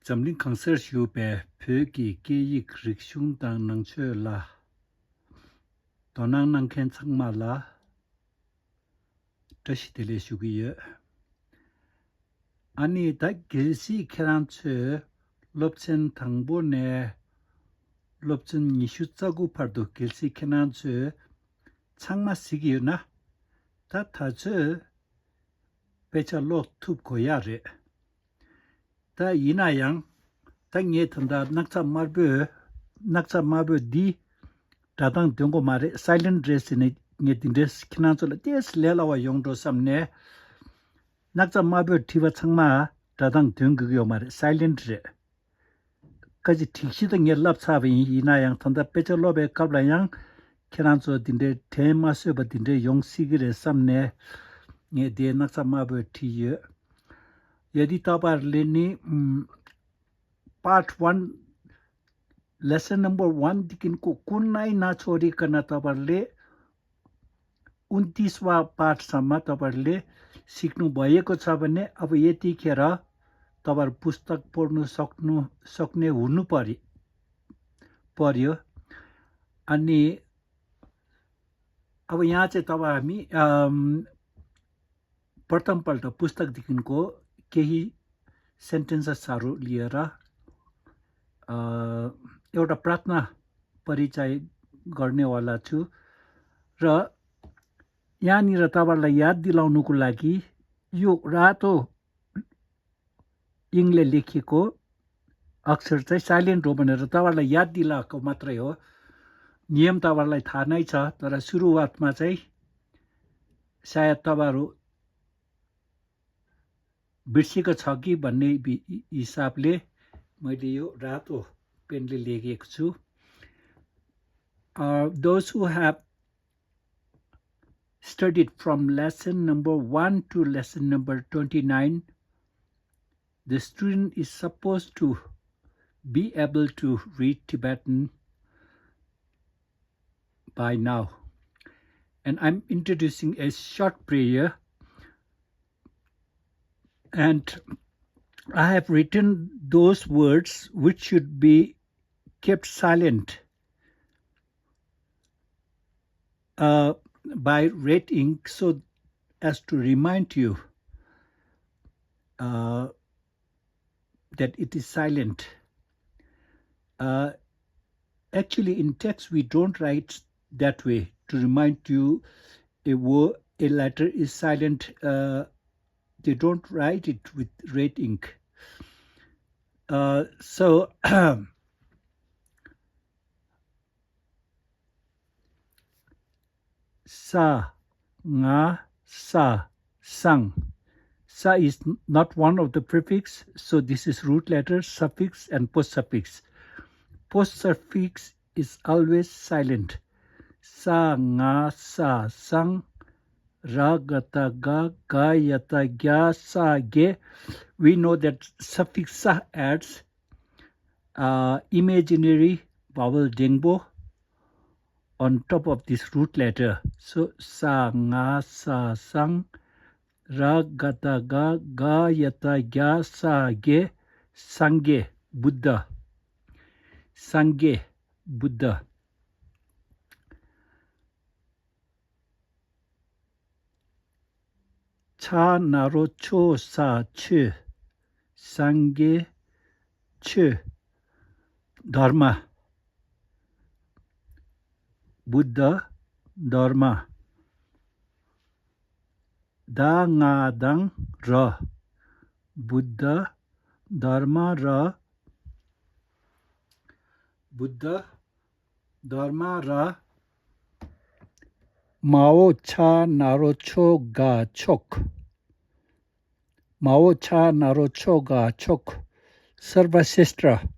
Zamling Kangsar Shupe Pöki Geyi Krikshung Dang Nang Chö La Donang Nang Ken Changma La Tashi Tele Shugiye Ani Da Gilsi Keran Chö Lobchen Tangbo Ne Lobchen Nishu Tsagu Pardo Gilsi Keran Chö Changma Sigiyo Na Da Ta Chö Pecha Lok Tup Goya Re Da Ina Yang Da Nye Tanda Naksa Marbo Di Dadang Dungo Mare Silent Dress in Nye Dindres Kinanzola Des Lelawa Yongdo Samne Naksa Marbo Tiva Changma Dadang Dungo Mare Silent Re Kaji Tixida Nye Lap Savi Ina Yang Tanda Pecha Lobe Kabla Yang Kinanzo Dinde Tema Soba Dinde Yong Sigire Samne Nye De Naksa Marbo Tiye Yadi Tabar Leni Part 1 Lesson number 1 दिकिन को कुनै नछोडी कन तपाईहरुले 29 वा पाठसम्म तपाईहरुले सिक्नु भएको छ भने अब यतिखेर तपाईहरु पुस्तक पढ्नु सक्ने हुनु पर्यो अनि अब यहाँ चाहिँ तपाई हामी प्रथम पल्ट पुस्तक दिकिनको केही सेन्टेन्सेसहरु लिएर एउटा प्रार्थना परिचय गर्नेवाला छु र यहाँनिर तपाईहरुलाई याद दिलाउनुको लागि यो रातो इंगले लेखिएको अक्षर चाहिँ साइलेन्ट हो भनेर तपाईहरुलाई याद दिलाएको मात्रै हो नियम तपाईहरुलाई थाहा नै छ तर सुरुवातमा चाहिँ सायद तपाईहरु बिर्सेको छ कि भन्ने हिसाबले मैले यो रातो पेनले लेखेको छु those who have studied from lesson number 1 to lesson number 29 the student is supposed to be able to read Tibetan by now and I'm introducing a short prayer and I have written those words which should be kept silent by red ink so as to remind you that it is silent. Actually, in text, we don't write that way to remind you a letter is silent. They don't write it with red ink. So sa, nga, sa, sang. Sa is not one of the prefix, so this is root letter, suffix, and postsuffix. Postsuffix is always silent. Sa, nga, sa, sang. Ra, gata, ga, ga, yata, gya, sa, ge. We know that suffix sa adds imaginary vowel dengbo on top of this root letter. So, sa, nga, sa, sang. Ra, gata, ga, ga, yata, gya, sa, ge. Sangye, Buddha. Sangye, Buddha. Cha naro cho sa che sangye che dharma Buddha dharma da nga dang ra Buddha dharma ra Buddha dharma ra Mao cha naro cho ga chok Mao cha naro cho ga chok Sarvasestra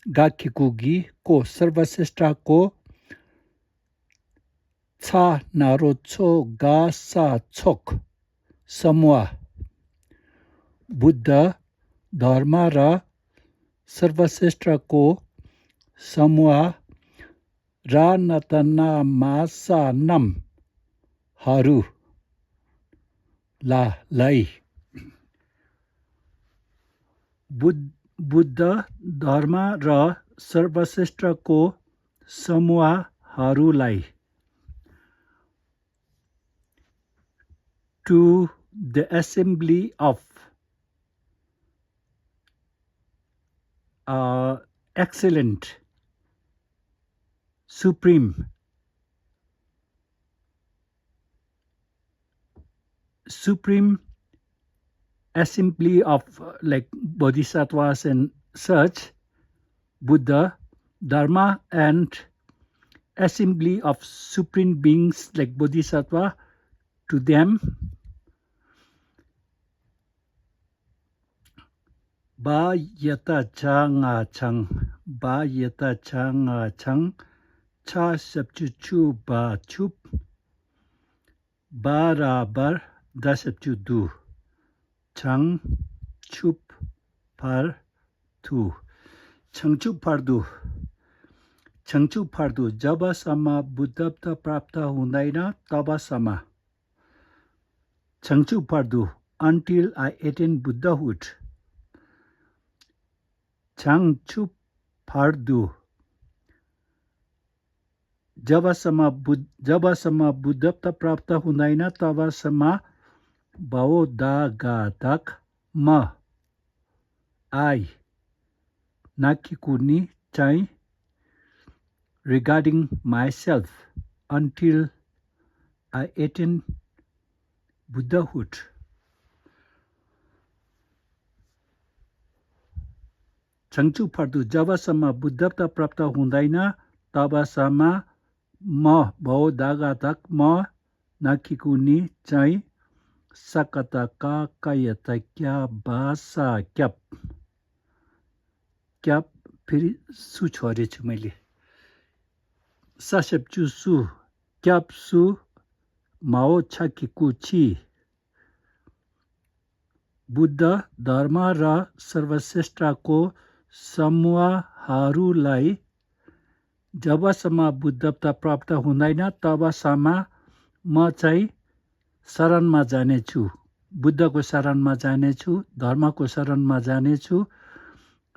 ga kikugi ko Sarvasestra ko cha naro cho ga sa chok samwa Buddha dharma ra Sarvasestra ko samwa Ra natana masa nam haru la lai Buddha धर्म र सर्वश्रेष्ठको समूहहरूलाई to the assembly of excellent supreme assembly of like bodhisattvas and such, Buddha, Dharma, and assembly of supreme beings like bodhisattva, to them ba yata cha nga chang cha sabchu chu ba chup barabar da sabchu du chang chup par tu changchu pardu जबसम्म बुद्धत्व प्राप्त हुँदैन तबसम्म changchu pardu until I attain Buddhahood. changchu pardu जबसम्म बुद्धत्व प्राप्त हुँदैन तबसम्म Baodagadak ma I nakikuni chai regarding myself until I attain Buddhahood. Changchu pardu जबसम्म बुद्धत्व प्राप्त हुँदैन तबसम्म म Baodagadak ma nakikuni chai sakata ka kayata kya basa kyap फेरि सु छोडेछु मैले सासेप्चु सु क्याप सु माओ छाकिकु छि बुद्ध धर्म र सर्वश्रेष्ठको समूहहरूलाई जबसम्म बुद्धत्व प्राप्त हुँदैन तबसम्म म चाहिँ शरणमा जानेछु बुद्धको शरणमा जानेछु धर्मको शरणमा जानेछु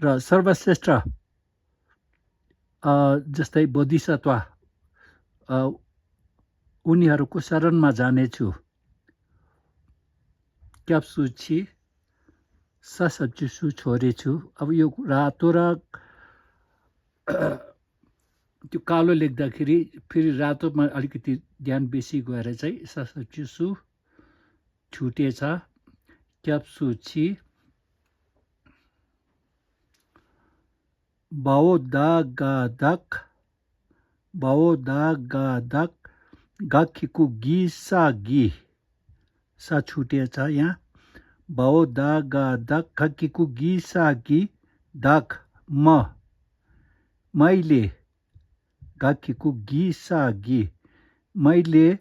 र सर्वश्रेष्ठ जस्तै बोधिसत्व उनीहरूको शरणमा जानेछु क्याप्सु छि ससब्चु छोडेछु अब यो रातो र त्यो कालो लेख्दाखेरि फेरि रातोमा अलिकति ध्यान बेसी गएर चाहिँ ससब्चु छुटेछ क्याप्सु छि Baodagadak gakiku gisagi sa छुटेछ यहाँ Baodagadak gakiku gisagi dak मैले gakiku gisagi मैले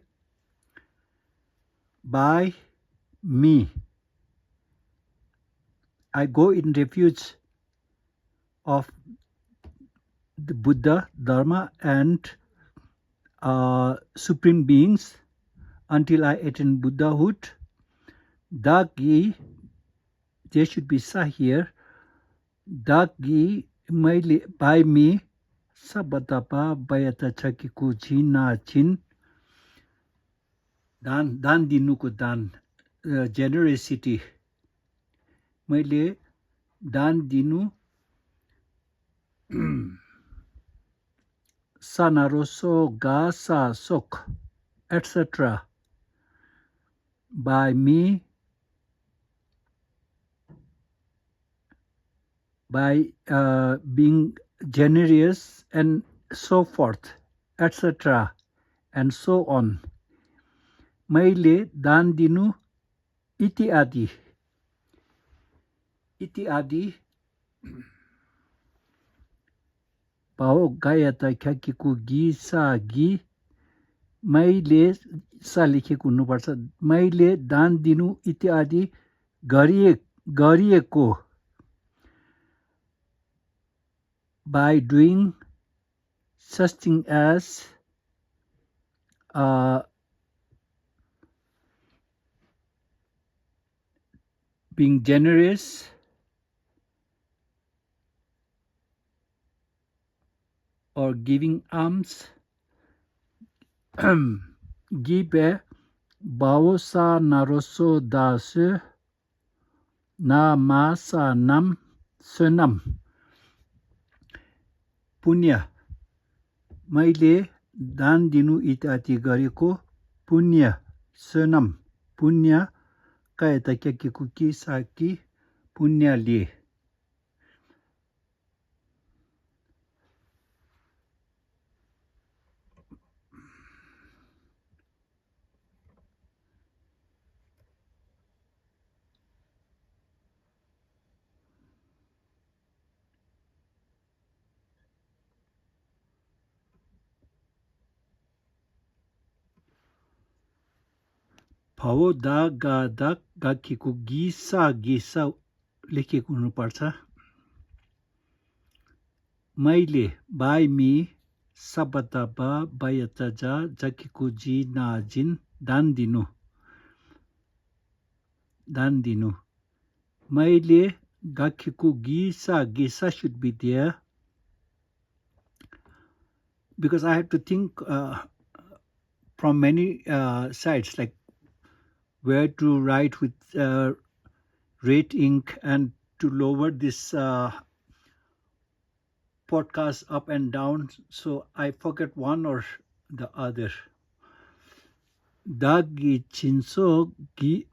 by me I go in refuge of the Buddha, Dharma, and supreme beings until I attain Buddhahood. Dagi, there should be sa here. Dagi by me sabatapa bayata chakiku china chin dan dinuko dan generosity मैले दान दिनु Sanaroso Gasa Sok, etc. by me, by being generous and so forth, etc. and so on. मैले दान दिनु इत्यादि Bao gayata kyakiku gisagi मैले सा लेखेको हुनुपर्छ मैले दान दिनु इत्यादि गरिएको by doing such thing as being generous or giving alms. Gibe baosa naroso das na masa nam sunam. पुण्य मैले दान दिनु इत्यादि गरेको पुण्य सनम पुण्य का यता के कुकी साकी पुण्यले भाव दा गा दा गाकीको गिसा गिसा लेखेको हुनुपर्छ मैले बाई मी सबतबा बायतजा जकीको जी नाजिन दान दिनु मैले गाकीको गिसा should be there because I have to think from many sides like where to write with red ink and to lower this podcast up and down, so I forget one or the other. Da gi chinso gi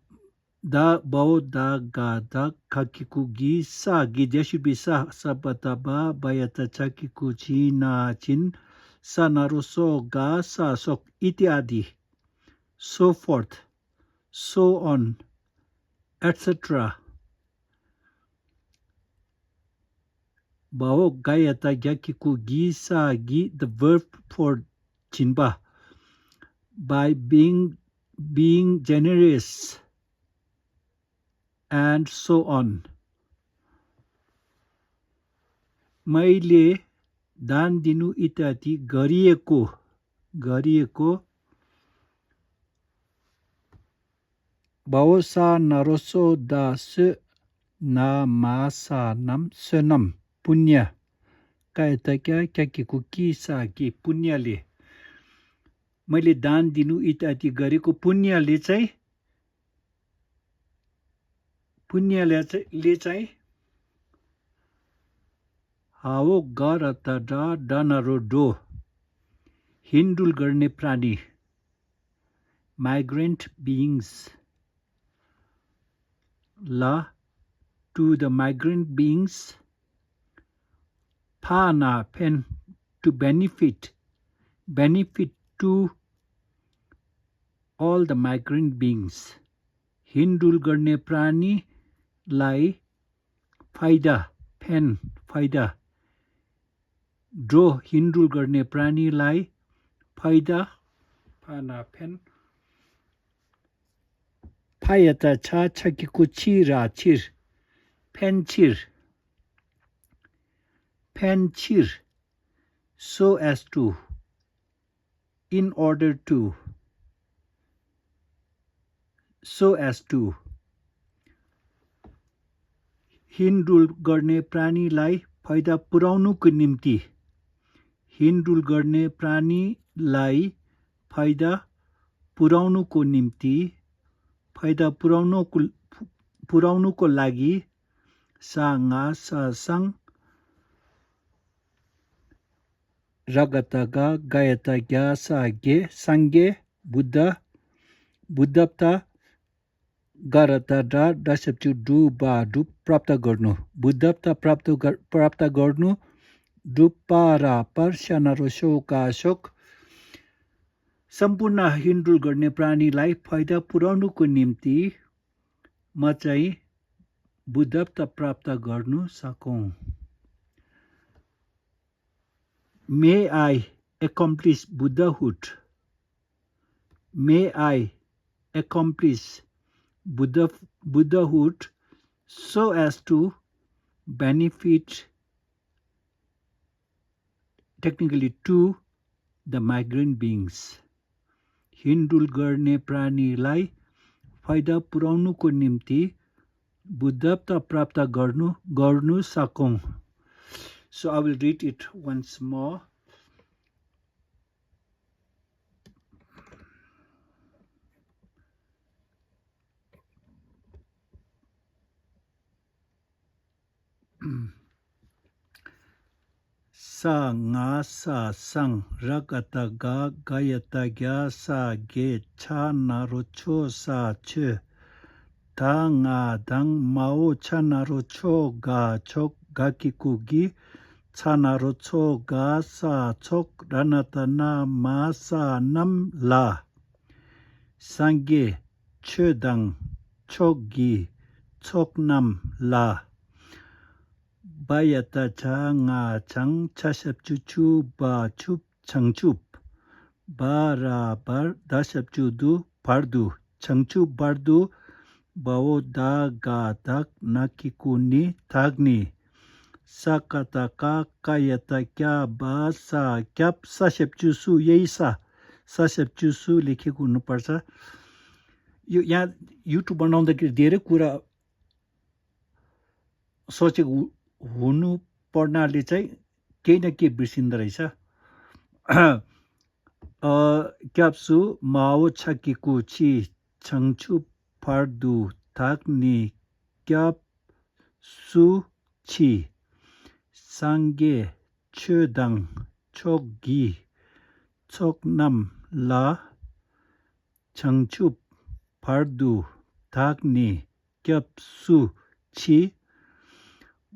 da bao da ga da kakiku gi sa gi there should be sa sabataba bayata chakiku chi na chin sa naroso ga sa sok ityadi, so forth, so on, etc. Bao gayata yakiku gi sa gi, the verb for chinba, by being generous, and so on. मैले दान दिनु इत्यादि गरिएको बाओसा नरोसो दास ना मासा नम सनम पुण्य का यता क्या की सा कि पुण्यले मैले दान दिनु इत्यादि गरेको पुण्यले चाहिँ हाओ गरत डनरो डो हिन्डुल गर्ने प्राणी migrant beings la to the migrant beings phana pen to benefit to all the migrant beings हिन्डुल गर्ने प्राणीलाई फाइदा ड्रो हिन्डुल गर्ने प्राणीलाई फाइदा फाना फेन फायता छकीको छिरा छिर फेन्चिर so as to, in order to, so as to हिन्डुल गर्ने प्राणीलाई फाइदा पुर्याउनुको निम्ति हिन्डुल गर्ने प्राणीलाई फाइदा पुर्याउनुको लागि साङा ससङ रगतगा गायतग्या सागे संगे बुद्धता गरता दशप्चु डु बा डु प्राप्त गर्नु बुद्धता प्राप्त गर्नु डुपारा पर्शनरो शोक सम्पूर्ण हिन्डुल गर्ने प्राणीलाई फाइदा पुर्याउनुको निम्ति म चाहिँ बुद्धता प्राप्त गर्नु सकौं May I accomplish Buddhahood. May I accomplish Buddhahood so as to benefit technically to the migrant beings. हिन्डुल गर्ने प्राणीलाई फाइदा पुर्याउनुको निम्ति बुद्धता प्राप्त गर्नु सकौं. So I will read it once more. sa nga sa sang rakata ga gayata gya sa ge cha naro cho sa che ta nga dang mao cha naro cho ga chok ga kikugi cha naro cho ga sa chok ranata na ma sa nam la sangge che dang chok gi chok nam la bayata cha nga chang chashap chu chu ba chup chang chup barabar dashap chu du pardu chang chup bardu bao da ga dak nakikuni thagni sakata ka kayata kya ba sa kyap sashap chu su यही सा sashap chu su लेखेको हुनुपर्छ यो यहाँ YouTube बनाउँदाखेरि धेरै कुरा सोचेको हुनु पर्नाले चाहिँ केही न केही बिर्सिँदो रहेछ क्याप्सु माओ छकीको छि छङछु फार्दु थाक्ने क्याप्सु छि सांगे छेदाङ छोगी छोकनाम ला छङछु फार्दु थाक्ने क्याप्सु छि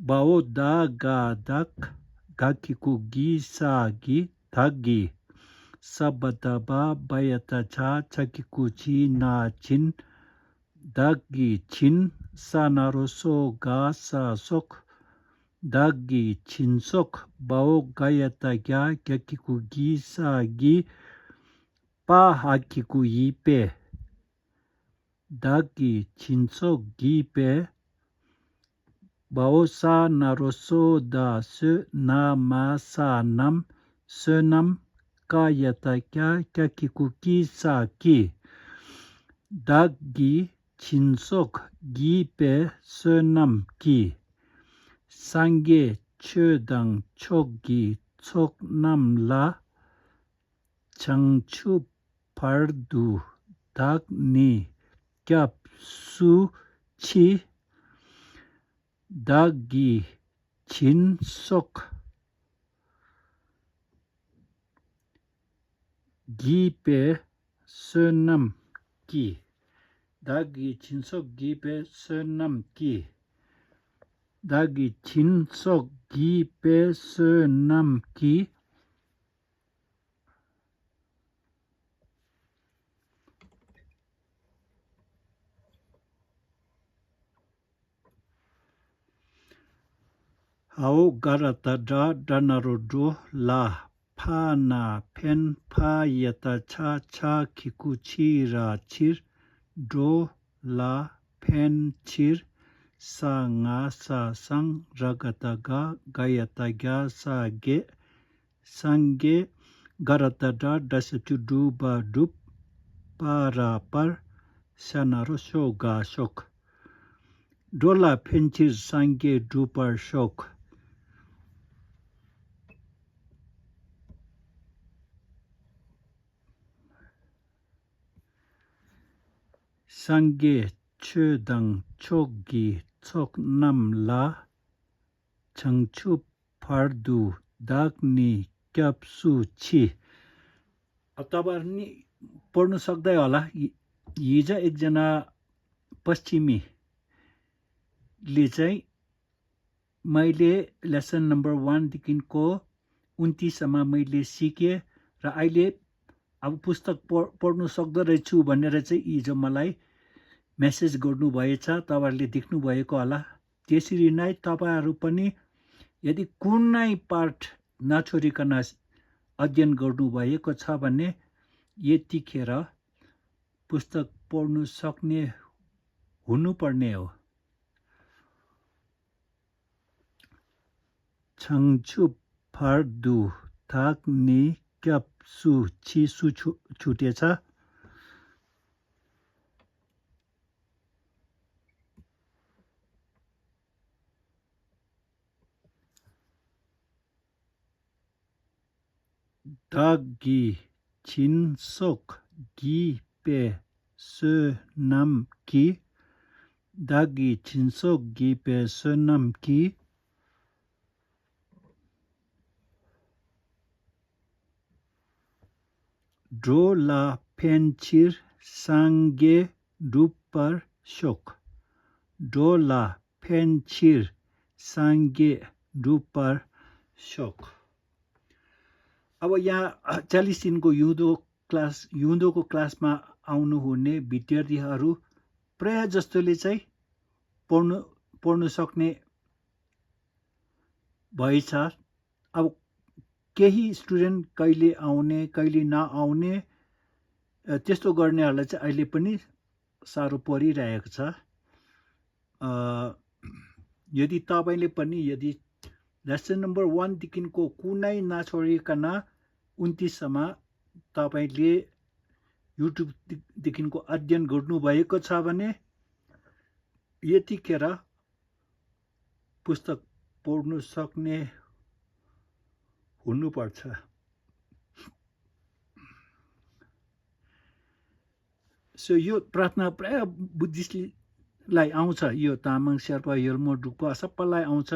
bao da ga dak gakiku gi sa gi thagi sabata ba bayata cha chakiku chi na chin dagi chin sanaro so ga sa sok dagi chin sok bao gayata gya gakiku gi sa gi pa hakiku yi pe dagi chin sok gi pe bao sa naroso da se na ma sa nam se nam kayata kya kakikuki sa ki dag gi chinsok gi pe se nam ki sange chödang chok gi chok nam la changchu pardu dag ni kyap su chi dagi chin sok gi pe sönam ki dagi chin sok gi pe sönam ki dagi chin sok gi pe sönam ki Hao garata da danaro do la pa na pen pa yata cha cha kiku chi ra chir do la pen chir sa nga sa sang ragata ga gayata ga sa ge sange garata da dasachu du ba dup para par sanaro so ga shok do la pen chir sange du par shok 상계 최당 초기 촉남라 청추 파르두 दाग्नी क्याप्सु छि तपाईँहरू नि पढ्नु सक्दै होला हिजो एकजना पश्चिमीले चाहिँ मैले लेसन नम्बर 1 देखिको 29 सम्म मैले सिकेँ र अहिले अब पुस्तक पढ्नु सक्दो रहेछु भनेर चाहिँ हिजो मलाई मेसेज गर्नुभएछ तपाईहरुले देख्नु भएको होला त्यसरी नै तपाईहरु पनि यदि कुनै पाठ नछोडिकन अध्ययन गर्नु भएको छ भने यतिखेर पुस्तक पढ्नु सक्ने हुनुपर्ने हो छङछु फार्दु थाक्ने क्याप्सु छिसु छुटेछ दागी छिनसोक गी पे सनम की दागी छिनसोक गी पे सनम की Dro la penchir sange dupar shok. Dro la penchir sange dupar shok. अब यहाँ 40 दिनको युदोको क्लासमा आउनुहुने विद्यार्थीहरू प्राय जस्तोले चाहिँ पढ्नु सक्ने भएछ। अब केही स्टुडेन्ट कहिले आउने कहिले नआउने त्यस्तो गर्नेहरूलाई चाहिँ अहिले पनि साह्रो परिरहेको छ। यदि तपाईँले पनि यदि लेसन नम्बर 1 देखिको कुनै नछोडिकन 29 सम्म तपाईँले युट्युबदेखिको अध्ययन गर्नुभएको छ भने यतिखेर पुस्तक पढ्नु सक्ने हुनुपर्छ। सो यो प्रार्थना प्राय बुद्धिस्टलाई आउँछ, यो तामाङ शेर्पा यल्मो डुक्पा सबैलाई आउँछ,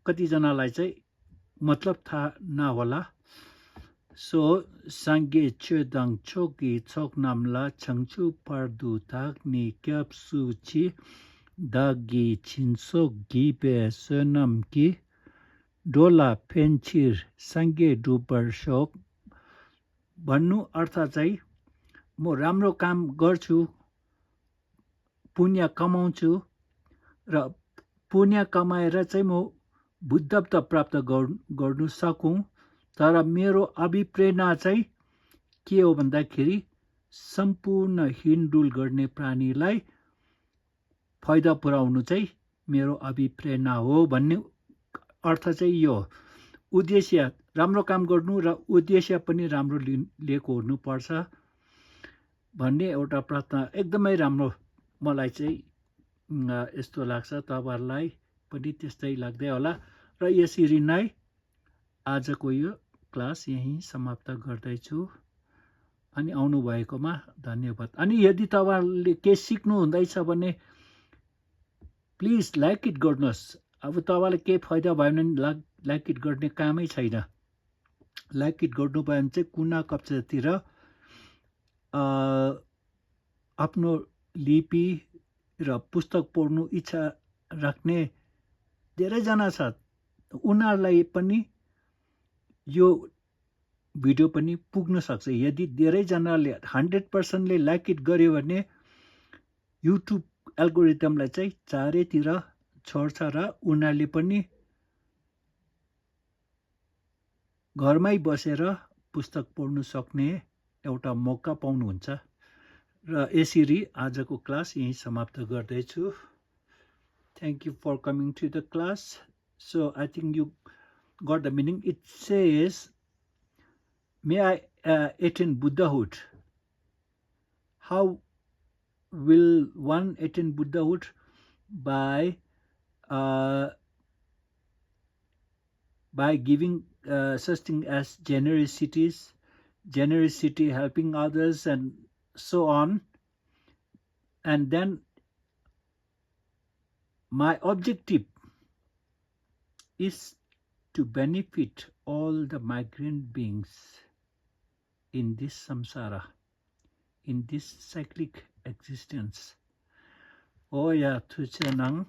कतिजनालाई चाहिँ मतलब थाहा नहोला। सो सांगे चेदाङ चोकी चोक नामला छङछु पार्दु ताक्नी क्याप्सु छि दागी छिन्सो गिबे सोनम कि डोला फेन्चिर सांगे डुपर शोक भन्नु अर्थ चाहिँ म राम्रो काम गर्छु, पुण्य कमाउँछु र पुण्य कमाएर चाहिँ म बुद्धत्व प्राप्त गर्नु सकौँ, तर मेरो अभिप्रेरणा चाहिँ के हो भन्दाखेरि सम्पूर्ण हिँडडुल गर्ने प्राणीलाई फाइदा पुर्याउनु चाहिँ मेरो अभिप्रेरणा हो भन्ने अर्थ चाहिँ यो। उद्देश्य राम्रो काम गर्नु र उद्देश्य पनि राम्रो लिएको हुनुपर्छ भन्ने एउटा प्रार्थना एकदमै राम्रो मलाई चाहिँ यस्तो लाग्छ। तपाईँहरूलाई पनि त्यस्तै लाग्दै होला र यसरी नै आजको यो क्लास यहीँ समाप्त गर्दैछु अनि आउनु भएकोमा धन्यवाद। अनि यदि तपाईँहरूले के सिक्नु हुँदैछ भने प्लिज लाइक इट गर्नुहोस्। अब तपाईँलाई केही फाइदा भयो भने लाइक इट गर्ने कामै छैन। लाइक इट गर्नु भयो भने चाहिँ कुना कक्षातिर आफ्नो लिपि र पुस्तक पढ्नु इच्छा राख्ने धेरैजना छ, उनीहरूलाई पनि यो भिडियो पनि पुग्न सक्छ। यदि धेरैजनाले 100%ले लाइक इट गर्यो भने युट्युब एल्गोरिदमलाई चाहिँ चारैतिर छोड्छ र उनीहरूले पनि घरमै बसेर पुस्तक पढ्नु सक्ने एउटा मौका पाउनुहुन्छ। र यसरी आजको क्लास यहीँ समाप्त गर्दैछु। Thank you for coming to the class. So I think you got the meaning. It says, may I attain Buddhahood? How will one attain Buddhahood? By giving such thing as generosity, helping others, and so on. And then my objective is to benefit all the migrant beings in this samsara, in this cyclic existence. Oya tuchanang